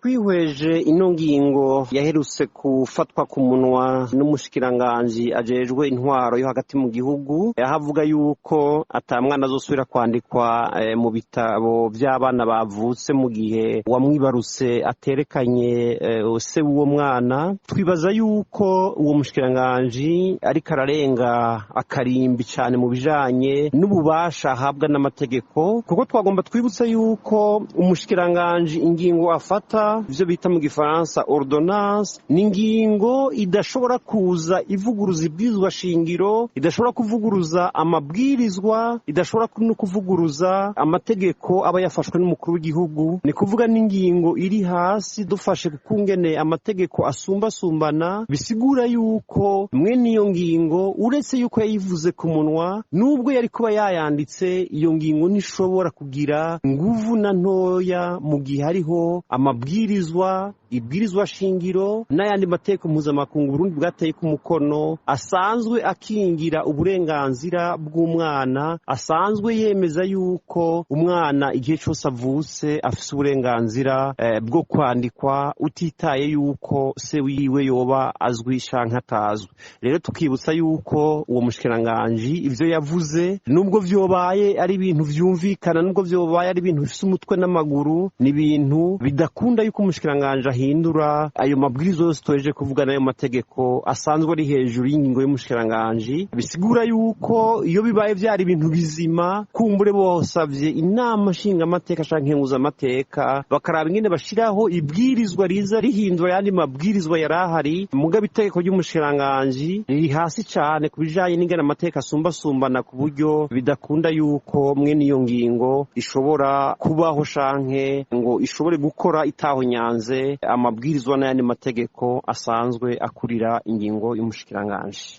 Twihweje ino ngingo yaherutse gufatwa ku munwa n'umushikiranganji ajejwe intwaro yo hagati mu gihugu, aho avuga yuko ata mwana azosubira kwandikwa mu bitabo vy'abana bavutse mu gihe uwamwibarutse aterekanye se w'uwo mwana. Twibaza yuko uwo mushikiranganji ariko ararenga akarimbi cane mu bijanye n'ububasha ahabwa n'amategeko, kuko twagomba twibutse yuko umushikiranganji ingingo afata, ivyo bita mu gifaransa ordonnance, ni ingingo idashobora kuza ivuguruza ibwirizwa shingiro, idashobora kuvuguruza amabwirizwa, idashobora no kuvuguruza amategeko aba yafashwe n'umukuru w'igihugu. Ni kuvuga n'ingingo iri hasi dufashe kukungene amategeko asumbasumbana, bisigura yuko mwene iyo ngingo, uretse yuko yayivuze ku munwa, nubwo yari kuba yayanditse, iyo ngingo ntishobora kugira nguvu na ntoya mu gihe hariho amabwirizwa, ibwirizwa shingiro n'ayandi mategeko mpuzamakungu Burundi bwateye ku mukono, asanzwe akingira uburenganzira bw'umwana, asanzwe yemeza yuko umwana igihe cyose avutse afise uburenganzira bwo kwandikwa, utitaye yuko se wiwe yoba azwi canke atazwi. Rero tukibutsa yuko uwo mushikiranganji ivyo yavuze, nubwo vyobaye ari ibintu vyumvikana, nubwo vyobaye ari ibintu bifise umutwe n'amaguru, ni ibintu bidakunda yuko umushikiranganji ahindura ayo mabwiriza yose tuhejeje kuvuga n'ayo mategeko asanzwe ari hejuru y'ingingo y'umushikiranganji. Bisigura yuko iyo bibaye vyari ibintu bizima, kumbure bosavye inama nshingamateka canke nkenguzamateka, bakaraba ingene bashiraho ibwirizwa riza rihindura ayandi mabwirizwa yari ahari. Mugabo itegeko ry'umushikiranganji riri hasi cane ku bijanye n'ingene amateka asumbasumbana, ku buryo bidakunda yuko mwene iyo ngingo ishobora kubaho canke ngo ishobore gukora itahonyanze amabwirizwa n'ayandi mategeko asanzwe akurira ingingo y'umushikiranganji.